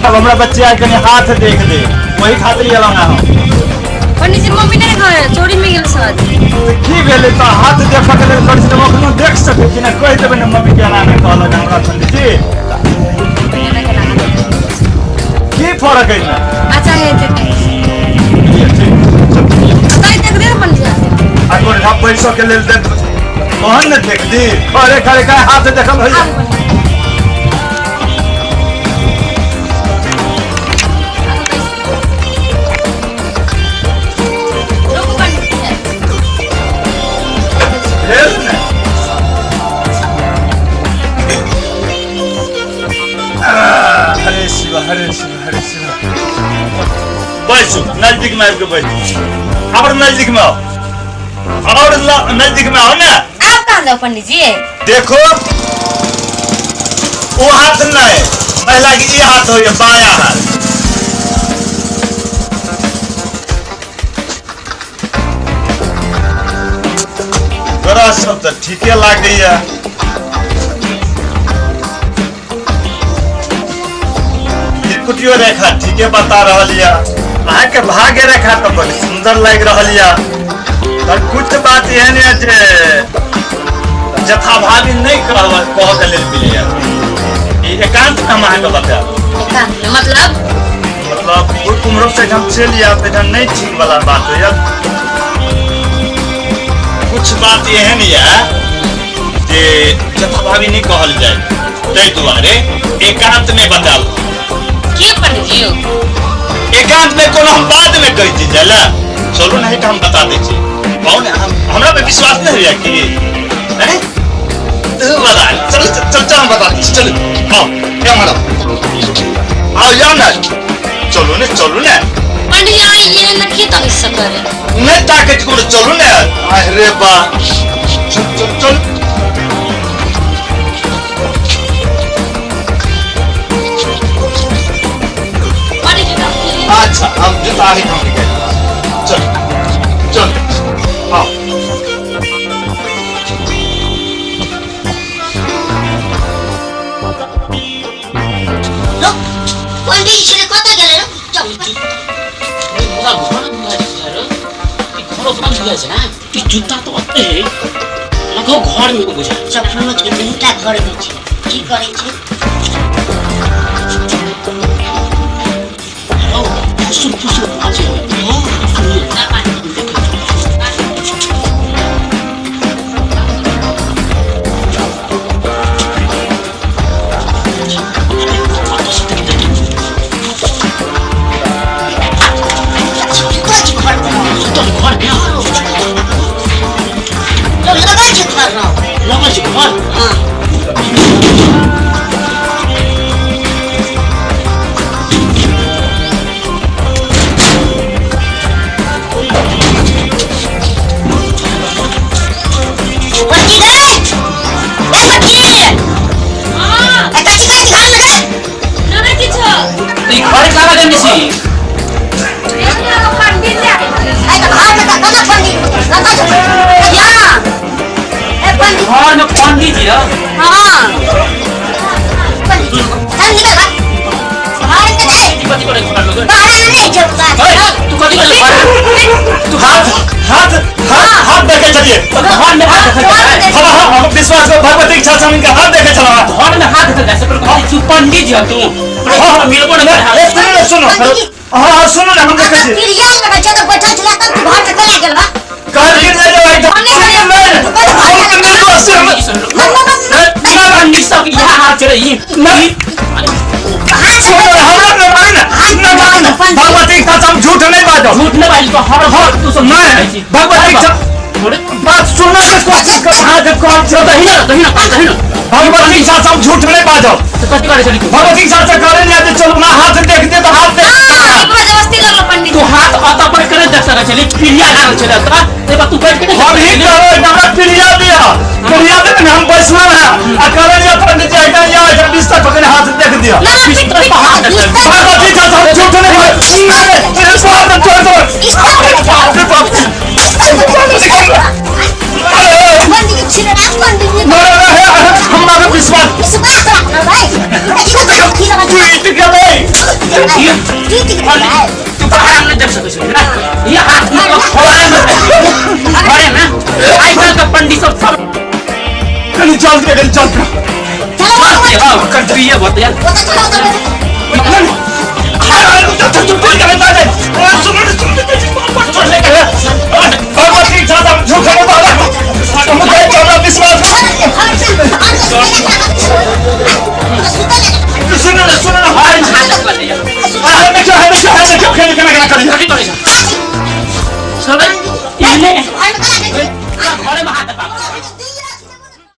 अब हमरा बच्चा के कनी हाथ देख दे, वही खातिर एलहुँ हम। पंडित जी मम्मी नहीं खाए, चोरी में गेल शायद। तऽ की भेलै तऽ हाथ देखऽ के लेल करै छी तऽ अखनो देख सकै छी ने, कहि देबै ने मम्मी के एना नहि कहलक हमरा पंडित जी। एना केना हाथ? की फरक एहिमे? अच्छा हेतै। ठीक चल। तै देख दे ने पंडित जी। आ गोरखा पैसो के लेल देख तहन ने देख दी, खड़े खड़े का हाथ देखल होइया। आबू पंडित। रुकू पंडित जी। भेल ने? हरे शिव हरे शिव हरे शिव। बैसू, नजदीक में आबि के बैसू, और नजदीक में आओ, और नजदीक में आओ ने। आप कहाँ जाओ पंडित जी? देखो, वो हाथ नहीं, महिला के ई हाथ होइए, बाया हाथ। ग्रह सब तऽ ठीके लागैया। त्रिकुटियो रेखा ठीके बता रहल यऽ। अहाँके भाग्य रेखा तऽ बड़ सुंदर लागि रहल यऽ, पर कुछ बात एहन यऽ जे यथाभावी नहि कहऽ के लेल मिलैया। ई एकांत मे हम अहाँके बतायब। एकांत में मतलब? मतलब कोइ कुम्हरो से हम चलि आयब तऽ नहि ठीक वाला बात होइया। कुछ बात एहन यऽ जे यथाभावी नहि कहल जाय, ताहि दुआरे एकांत में बतायब। के पंडित जी? एकांत में कोनो हम बाद में कहि दी जाला। चलू नहीं तऽ हम बता दै छी। कौन हमरा पे विश्वास नहीं होइया की? हैं? तू बता, चल चल चल, हम बता दै छी, चलू। आओ, हे हमारा आओ, जाओ ना, चलू ने, चलू ने। पंडित जी, अहाँ ये न की तंग से करे? नहि ताकै छी कोनो, चलू ने। अरे बा, चल चल चल। पंडित जी तो अच्छा, हम जूता ही हम निकालि, चल चल, आओ। लो, पंडित जी छलै कतऽ गेलै रो? चल। पूरा घर बुझाइ छै रो। ई घर ओतना बुझाइ छै ने, ई जूता तऽ ओते है, लगो घर में बुझाइ। चप्पलो छै, दुनूटा घर में छै। की करै छै? हौ, फुसुर फुसुर बाजै है। हँ। सुनिए, देखै छी। अतऽ से देखी देखी। सुतल छै घर में। सुतल घर में। लो, लगल छै घर रौ। लगल छै घर। हँ। बड़की गई, ए बड़की। हाँ। ए कथी करै छी घर में रे? नहीं किछो। तऽ ई घर काला देने छी? एगो पंडित जी आबै छै। ए तऽ घर में तऽ कतऽ पंडित, कतऽ छै पंडित? या ए पंडित। घर में पंडित जी रह। हाँ पंडित, चल निकल भाग घर से दे। कथी करै घर में? बाहर नहीं जो बात। ओए, तू कथी करै घर में? तू हाथ हाथ हाथ हाथ देखे चलिए। घर में हाथ देखल जाय? हम हम हम विश्वास कर, भगवती इच्छा से हम इनका हाथ देखे चला। घर में हाथ देखल जाय से? पर कहै तू पंडित जी ह तू। हाँ। मिलबो न कर हाथ। ए, सुनू ने, सुनू। पंडित जी। हाँ हाँ, सुनू ने, हम देखे छी। पिरिया लगल छै तऽ बैठल छलै तब तू घर से चला गेल बा। कहल गिर जाए भाई तो हमने सुनू ने, हम तो निर्दोष छी हम। ना ना ना। ना पंडित सब इहा हाथ चले ई। नहीं। हाथ सुनू ने, हमरा न मारे ने, न मारे ने। भगवती इच्छा से हम झूठ नहीं बाजब। झूठ न बाजि तो हर हर तू सब नहीं, भगवती इच्छा थोड़े बात सुनने के कोशिश कर, हाथ कह तो दही ना, दही ना, दही ना। भगवती इच्छा से हम झूठ नहीं बाजब। तो कथी करै छली तू? भगवती इच्छा से करे नहीं आते, चलू ना, हाथ देख दे तो हाथ देख। हाँ, एक बार जबरदस्ती लगलो पंडित तू जी। हाथ अतऽ पर करे देख सकै छली, पिरिया लागल छलै अतऽ, एक बार तू बैठ के देख हम ही सकै छली। करो, हमरा पिरिया दिया, पिरिया दे ने, हम बैसना है आ करे नहीं पंडित जी ऐसा या ऐसा बिस्तर पकड़े हाथ देख दिया। ना ना, बिस्तर पिट पर हाथ पिट देख। भगवती इच्छा से हम झूठ नहीं बाजब। नहीं, तेरे स्वाद में छोड़ दो। बिस्तर बाप रे बाप। अरे, पंडित जी छिले ना पंडित जी। ना ना ना, हमरा पे विश्वास विश्वास राख ना भाई। टूट गेलै। ये ठीक ठीक है। तू बाहर नहीं देख सकै छी ना, ये हाथ में घरे में, घरे में आइ काल्हि के पंडित सब सब कनी जल्दी, कनी जल्दी। चलो। हां, कर दिए बहुत यार। वो तो चलो। अरे, चल चल चल।